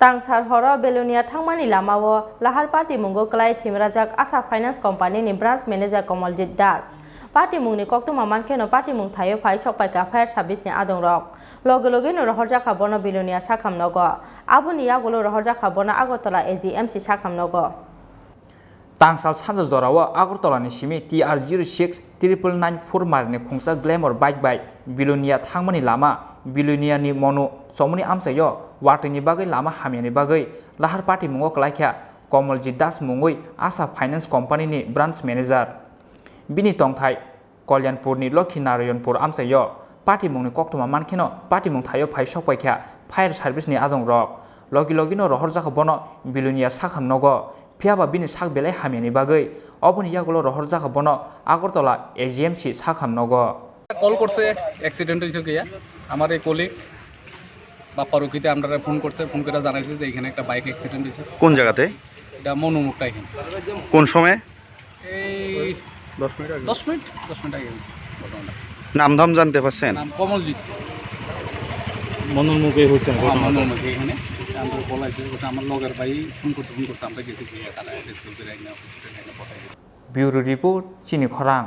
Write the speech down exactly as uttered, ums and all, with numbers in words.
Tangsar horo Belonia thangmani lamao Lahar patimungo kwlai thimrajak Asa Finance Company ni branch manager Komoljit Das. Patimungni koktwma mankheno patimung thaio phai sokpaikha fire service ni adongrok. Loge logeno rohorjakha bono Belonia sakham nogo. Aboni yagulo rohorjakha bono Agartala A G M C sakham nogo. Tangsal sanja jorao Agartala ni simi T R zero six triple nine four marini khungsa Glamour bike bai Belonia thangmani lama, Belonia ni Monu chomoni amchaio watwi ni bagwi lama hamyani bagwi Lahar patimungo kwlaikha Komoljit Das mungwi Asa Finance Company ni branch manager. Bini tongthai Kalyanpurni Lokhi Narayanpur amchaio patimungni koktwma mankheno patimung thaio phai sokpaikha fire service ni adongrok. Logi logino rohorjakha bono Belonia sakham nogo, phiyaba bini sak belai hamyani bagwi. Oboni yagulo rohorjakha bono Agartala A G M C sakham nogo. Call করছে, অ্যাক্সিডেন্ট হয়েছে গিয়া। আমার এই কলিগ বাপ্পা রকিতে আমরা ফোন করছে, ফোন করে জানাইছে যে এখানে একটা বাইক অ্যাক্সিডেন্ট হয়েছে। কোন জায়গাতে? এটা মনুমুখটা এখানে। কোন সময়? এই দশ মিনিট আগে। দশ মিনিট, দশ মিনিট আগে হয়েছে ঘটনাটা। নাম ধাম জানতে পারছেন? নাম কমলজিৎ। মনুর মুখে হয়েছে হ্যাঁ, ঘটনাটা। মনুর মুখে এখানে। আমরা বলাইছে, ওটা আমার লগের ভাই ফোন করছে, ফোন করছে, আমরা গেছি গিয়ে তারা অ্যাড্রেস করে এখানে হসপিটালে এনে পৌঁছাই দিই। Bureau report, Chini Khorang.